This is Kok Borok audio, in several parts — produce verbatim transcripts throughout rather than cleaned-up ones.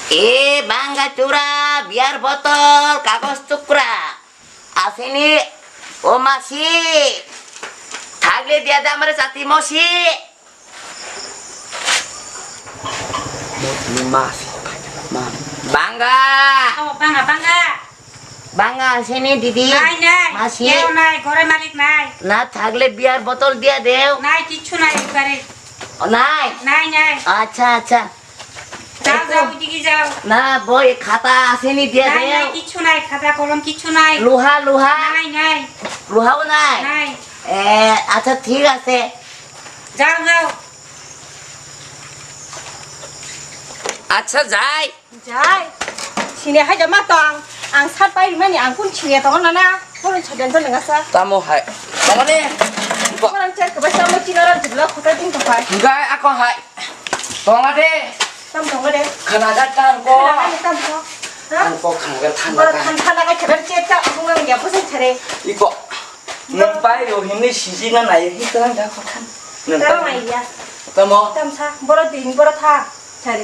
E banga chura, beer botol, kagoj tukra. Asini, o masi. Thagle dia de amare chati mosi. Masi. Banga. Oh, banga, banga. Banga asini didi. Nai, nai. Masi. Keu nai, gore malik nai. Na thagle beer botol dia deo. Nai, kichu nai, bare. O, nai. Nai, nai. Acha, acha. Jao, jao, ujigi jao. Na, boi, khata asini dia de. Nai, nai, kichu nai, khata kolom kichu nai. Luha, luha. Nai, nai. Luhao nai. Nai. E, acha, thik ase. Jao, jao. Acha, jai. Jai. Sini hai jama tong. Ang sat pai mani ang kun sini tong na na. Kono chadan to lenga sa. Tamo hai. Tamo ne. Kono cek ke basa mo chino ran jibla khota ding to hai. Gai ako hai. Tonga de. Tam tonga de. Khana ga tan ko. Khana ga tam ko. Ha? Ang ko khana ga tan. Bora tan tan ga khadar chet ta bunga ya pusin chare. Iko. Nung pai ro himni siji na nai hi tang da ko tan. Nung tang nai ya. Tamo. Tam sa. Bora din bora tha. Chare.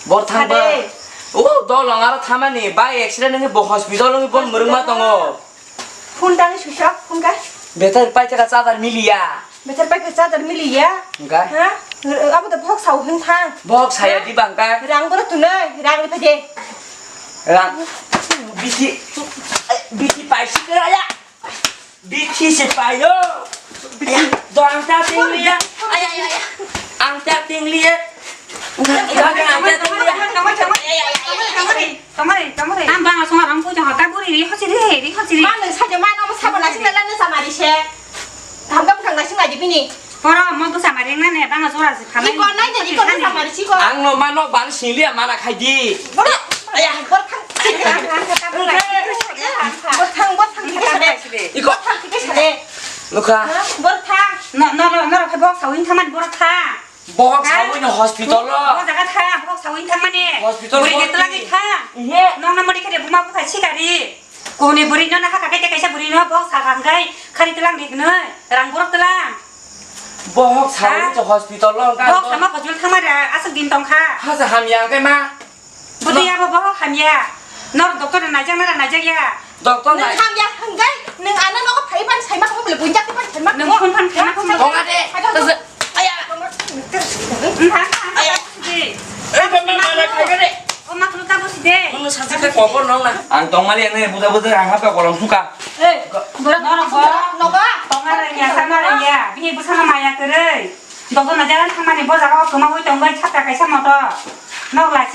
Bor thang ba. Chare. O dolong aro thamani bai accident ngi bo hospital ngi bon murung ma tongo. Phone tang susok phone ka. Betar pai taka charger miliya. Betar pai ka charger miliya. Hingka? Ha? Abo to bohok sao hing thang. Bohok saya di bangka. Rang boro tunai, rang ni phaje. Rang. Biti. Biti pai si kaya. Biti si payo. Doang ta tingliya. Ay, ay, ay, ay. Ang ta tingliya. Ang ta tingliya. Tongmari, tongmari, tongmari. Ang bang asong arang puja hota buri ri hosi ri, ri hosi ri. Mano saja mano mo sabo nasing dalan ne samari se. Hamka bukang nasing lagi bini. Poro mo bu samari nang ne bang asong arang si khamai. Iko nai ne iko ne samari si ko. Ang no mano ban sili amana khai di. Boro. Aya, bor thang. Bor thang, bor thang. Iko. Bor thang, iko sale. Lukha. Bor thang. No, no, no, no, khai bok sawin thaman bor thang. Bohok sawi no hospital o. Bo jaga tha, bohok sawi thang mani. Hospital buri o. Buri tla ni tha. Ihe. Nong na mari kare buma bukha sikari. Kuni buri no na haka kai kaisa buri no bohok sa kang kai khari tlang dik noi. Rang borok tlang. Bohok sawi to hospital o. Bohok sama hospital thang mari asuk din tong kha. Hasa hamya kai ma. Budi abo bohok hamya. Nor doctor naijak na naijak ya. Doctor nai. Nang hamya hinggai, nang ana nogo phai ban saima kamo bole bunjak ban saima kamo. Nang phone phan khaima kamo. Tonga de. Aya. Aya. Aya. Ei, bang, bang, bang, bang, bang, bang. O ma kulu ta bosi de. Nang saja ke kopor nong na. Ang tongmali ang ne buja buja ang hapa kolong suka. Ei, borok nogo. Tonga re ya, sama re ya. Bini busa na maya kere. Doctor naijak thang mani bo jaga o koma hui tongbai chapta kaisa moto. Nok lasi.